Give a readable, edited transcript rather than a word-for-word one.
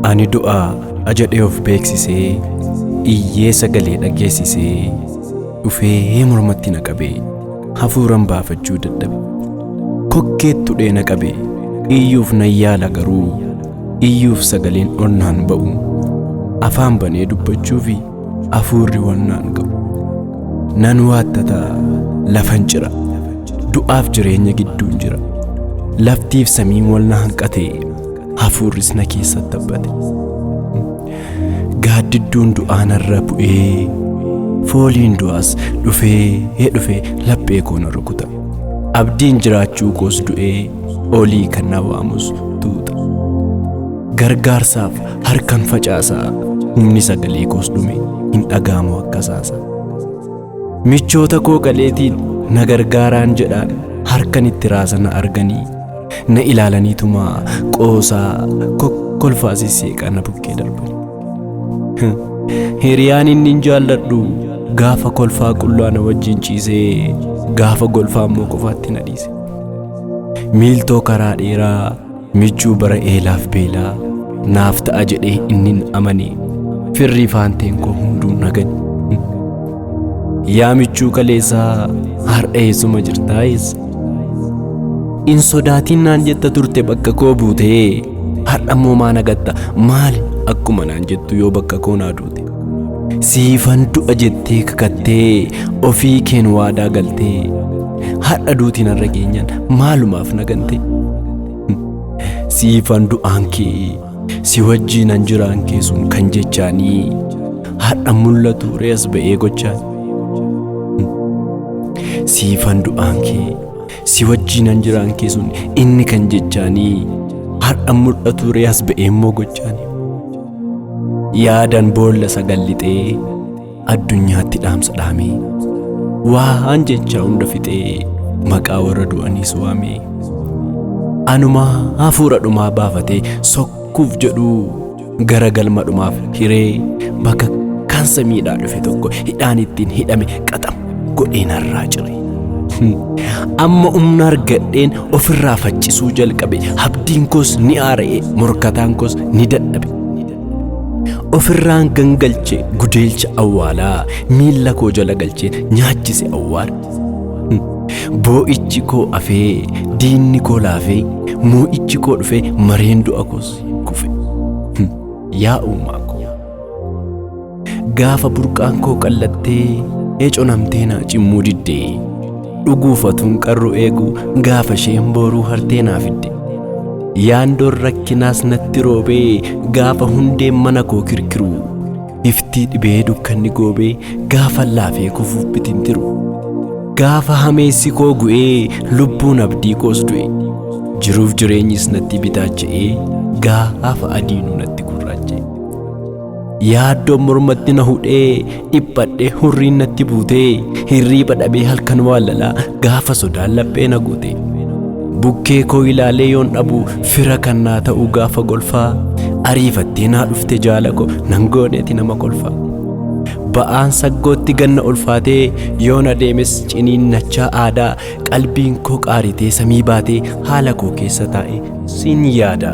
Ani du'aa jedhee of beeksisee, iyyee sagalee dhageessisee, dhufee mormatti na qabee, hafuuran baafachuu dadhabe. Kokkeetti hudhee na qabe, iyyuuf nan yaala garuu, iyyuuf sagaleen onnaan ba'u. Afaan banee dubbachuufi hafuurri wannaan ga'u. Nan waattataa lafan cira, du'aaf jireenya gidduun jira. Laftiif samiin wal na hanqate, hafuurris na keessatti tabbate. Gaaddidduun du'aa narra bu'ee, fooliin du'aas dhufee dhufee laphee koo na rukuta. Abdiin jiraachuu koos du'ee, olii kan na waamus tuuta. Gargaarsaaf harkan facaasaa, humni sagalee koos dhume hin dhaga'amu akka saasaa. Michoota koo qaleetiin na gargaaraan jedhaan harkan itti raasa na arganii na ilaalaniituma qoosaa kokkolfaa sisseeqaa na bukkee darban. Hiriyaan inni hin jaalladhu gaafa kolfaa qullaa na wajjin ciisee gaafa golfaa immoo qofaatti na dhiise. Miiltoo karaa dheeraa michuu bara eelaaf beelaa naaf ta'a jedhee inni hin amane firrii faanteen koo hunduu na gane. Yaa michuu kaleessaa har'a eessuma jirtaa eessa? In sodaatiin naan jetta turte bakka koo buutee har'a immoo maa nagatta maali akkuma naan jettu yoo bakka koo naa duute. Siifan du'a jettee kakattee ofii keen waadaa galtee har'a duutiin har'a geenyaan maalumaaf nagante. Siifan du'aan kee si wajjiinan jiraan kee sun kan jechaanii har'a mul'atu re'as ba'ee gochaan. Siifan du'aan kee si wajjiinan jiraan kee sun inni kan jechaanii har'a mul'atu re'as ba'ee immoo gochaanii. Yaadan boolla sagal lixee addunyaatti dhaamsa dhaamee waan jechaa hunda fixee maqaa warra du'aniis waamee anumaa hafuura dhumaa baafatee sokkuuf jedhuu gara galma dhumaaf hiree bakka kan samiidhaa dhufe tokko hidhaan ittiin hidhame qaxam godhee narraa cire. Amma humna argadheen ofirraa faccisuu jalqabe abdiin koos ni aara'e morkataan koos ni dadhabe. Ofirraan gangalche gudeelcha awwaalaa miilla koo jala galchee nyaachise awwaala. Boo'ichi koo afee diinni koo laafee moo'ichi koo dhufee mareen du'a koos kufe. Yaa uumaa koo gaafa burqaan koo qallattee conamtee naa cimmuu diddee dhuguufatuun qarru eegu gaafa isheen booruu hartee naa fidde. Yaandoon rakkinaas natti roobee gaafa hundeen mana koo kirkiru iftii dhibee dukkanni goobee gaafa laafee kufuuf bitintiru. Gaafa hameessi koo gu'ee lubbuun abdii koos du'e jiruuf jireenyis natti bitaacha'ee gaafa adiinuu natti gurraacha'e. Yaaddoon mormatti na hudhee dhiphadhee hurriin natti buutee hirriiba dhabee halkan waallalaa gaafa sodaan laphee na guute. Bukkee koo ilaalee yoon dhabu fira kan naa ta'u gaafa golfaa ariifattee naa dhufte jaala koo nan gooneeti nama kolfaa. Ba'aan saggootti ganna ulfaatee yoon adeemes ciniinnachaa aadaa qalbiin koo qaaritee samii baatee haala koo keessa taa'e sin yaada.